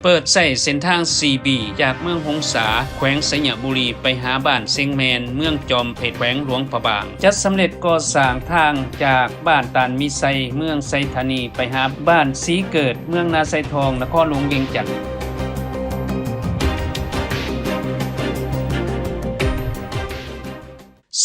ເປີດໃຊ້ເສັ້ນທາງສີ່ບີ ຈາກເມືອງຫົງສາ ແຂວງໄຊຍະບູລີ ໄປຫາບ້ານຊຽງແມນ ເມືອງຈອມເພັດ ແຂວງຫຼວງພະບາງ. ຈັດສຳເລັດກໍ່ສ້າງທາງຈາກບ້ານຕານມີໄຊ ເມືອງໄຊທານີ ໄປຫາບ້ານສີເກີດ ເມືອງນາຊາຍທອງ ນະຄອນຫຼວງວຽງຈັນ.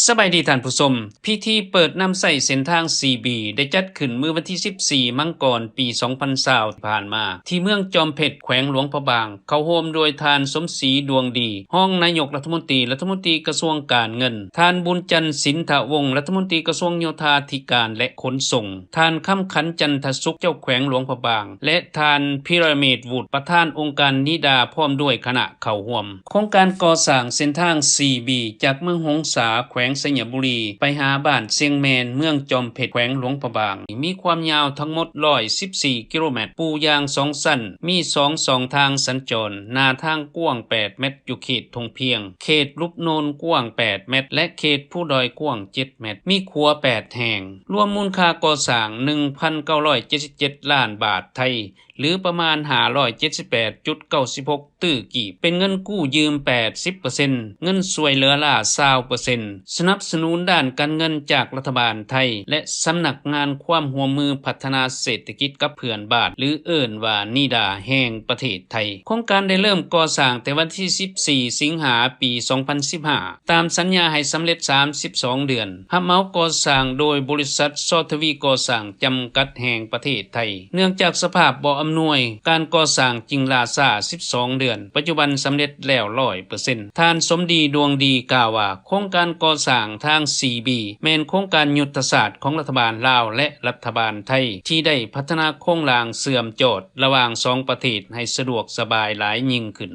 ສະບາຍດີທ່ານຜູ້ຊົມ, ພິທີເປີດນຳໃຊ້ເສັ້ນທາງສີ່ບີ ໄດ້ຈັດຂຶ້ນມື້ວັນທີສິບສີ່ ມັງກອນ ປີສອງພັນຊາວ ທີ່ຜ່ານມາ ທີ່ເມືອງຈອມເພັດ ແຂວງຫຼວງພະບາງ, ເຂົ້າຮ່ວມໂດຍທ່ານ ສົມສີ ດວງດີ ຮອງນາຍົກລັດຖະມົນຕີ, ລັດຖະມົນຕີກະຊວງການເງິນ, ທ່ານ ບຸນຈັນ ສິນທະວົງ ລັດຖະມົນຕີກະຊວງໂຍທາທິການ ແລະ ຂົນສົ່ງ, ທ່ານ ຄຳຂັນ ຈັນທະສຸກ ເຈົ້າແຂວງຫຼວງພະບາງ ແລະ ທ່ານ ພິລະເມດ ວຸດ ປະທານອົງການນິດາ ພ້ອມດ້ວຍຄະນະເຂົ້າຮ່ວມ. ໂຄງການກໍ່ສ້າງເສັ້ນທາງສີ່ບີ ຈາກເມືອງຫົງສາ ແຂວງໄຊຍະບູລີ ໄປຫາບ້ານຊຽງແມນ ເມືອງຈອມເພັດ ແຂວງຫຼວງພະບາງ ມີຄວາມຍາວທັງໝົດຮ້ອຍສິບສີ່ກິໂລແມັດ, ປູຢາງສອງຊັ້ນ, ມີສອງຊ່ອງທາງສັນຈອນ, ໜ້າທາງກວ້າງແປດແມັດ ຢູ່ເຂດທົ່ງພຽງ, ເຂດລຸ່ມໂນນກວ້າງແປດແມັດ ແລະ ເຂດພູດອຍກວ້າງເຈັດແມັດ, ມີຂົວແປດແຫ່ງ, ລວມມູນຄ່າກໍ່ສ້າງໜຶ່ງພັນເກົ້າຮ້ອຍເຈັດສິບເຈັດລ້ານບາດໄທ ຫຼື ປະມານຫ້າຮ້ອຍເຈັດສິບແປດຈຸດເກົ້າສິບຫົກຕື້ກີບ, ເປັນເງິນກູ້ຢືມແປດສິບເປີເຊັນ, ເງິນຊ່ວຍເຫຼືອລ້າຊາວເປີເຊັນ, ສະໜັບສະໜູນດ້ານການເງິນຈາກລັດຖະບານໄທ ແລະ ສຳນັກງານຄວາມຮ່ວມມືພັດທະນາເສດຖະກິດກັບເພື່ອນບ້ານ ຫຼື ເອີ້ນວ່າ ນິດາ ແຫ່ງປະເທດໄທ. ໂຄງການໄດ້ເລີ່ມກໍ່ສ້າງແຕ່ວັນທີສິບສີ່ ສິງຫາ ປີສອງພັນສິບຫ້າ ຕາມສັນຍາໃຫ້ສຳເລັດສາມສິບສອງເດືອນ. ຮັບເໝົາກໍ່ສ້າງໂດຍບໍລິສັດ ຊໍທະວີກໍ່ສ້າງ ຈຳກັດ ແຫ່ງປະເທດໄທ. ເນື່ອງຈາກສະພາບບໍ່ອຳນວຍ, ການກໍ່ສ້າງຈຶ່ງລ່າຊ້າສິບສອງເດືອນ, ປັດຈຸບັນສຳເລັດແລ້ວຮ້ອຍເປີເຊັນ. ທ່ານ ສົມດີ ດວງດີ ກ່າວວ່າ ໂຄງການກໍ່ສ້າງທາງສີ່ບີ ແມ່ນໂຄງການຍຸດທະສາດຂອງລັດຖະບານລາວ ແລະ ລັດຖະບານໄທ ທີ່ໄດ້ພັດທະນາໂຄງລ່າງເຊື່ອມຈອດລະຫວ່າງສອງປະເທດໃຫ້ສະດວກສະບາຍຫຼາຍຍິ່ງຂຶ້ນ.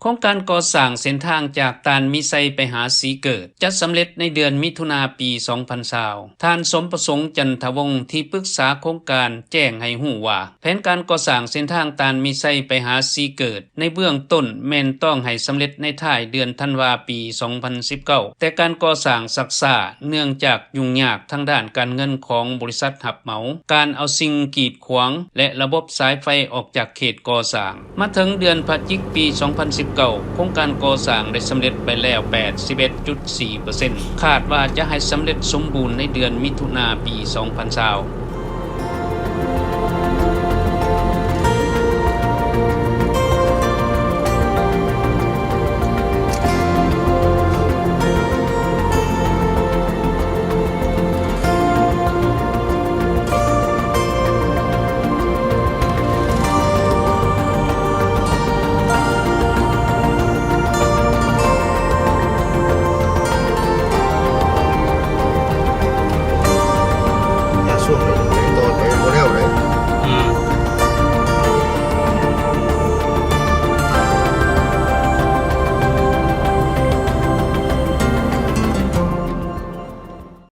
ໂຄງການກໍ່ສ້າງເສັ້ນທາງຈາກຕານມີໄຊໄປຫາສີເກີດ ຈະສຳເລັດໃນເດືອນມິຖຸນາ ປີສອງພັນຊາວ. ທ່ານ ສົມປະສົງ ຈັນທະວົງ ທີ່ປຶກສາໂຄງການ ແຈ້ງໃຫ້ຮູ້ວ່າ ແຜນການກໍ່ສ້າງເສັ້ນທາງຕານມີໄຊໄປຫາສີເກີດ ໃນເບື້ອງຕົ້ນແມ່ນຕ້ອງໃຫ້ສຳເລັດໃນທ້າຍເດືອນທັນວາ ປີສອງພັນສິບເກົ້າ, ແຕ່ການກໍ່ສ້າງຊັກຊ້າ ເນື່ອງຈາກຫຍຸ້ງຍາກທາງດ້ານການເງິນຂອງບໍລິສັດຮັບເໝົາ, ການເອົາສິ່ງກີດຂວາງ ແລະ ລະບົບສາຍໄຟອອກຈາກເຂດກໍ່ສ້າງ. ມາເຖິງເດືອນພະຈິກ ປີສອງພັນສິບເກົ້າ ໂຄງການກໍ່ສ້າງໄດ້ສຳເລັດໄປແລ້ວແປດສິບເອັດຈຸດສີ່ເປີເຊັນ, ຄາດວ່າຈະໃຫ້ສຳເລັດສົມບູນໃນເດືອນມິຖຸນາ ປີສອງພັນຊາວ.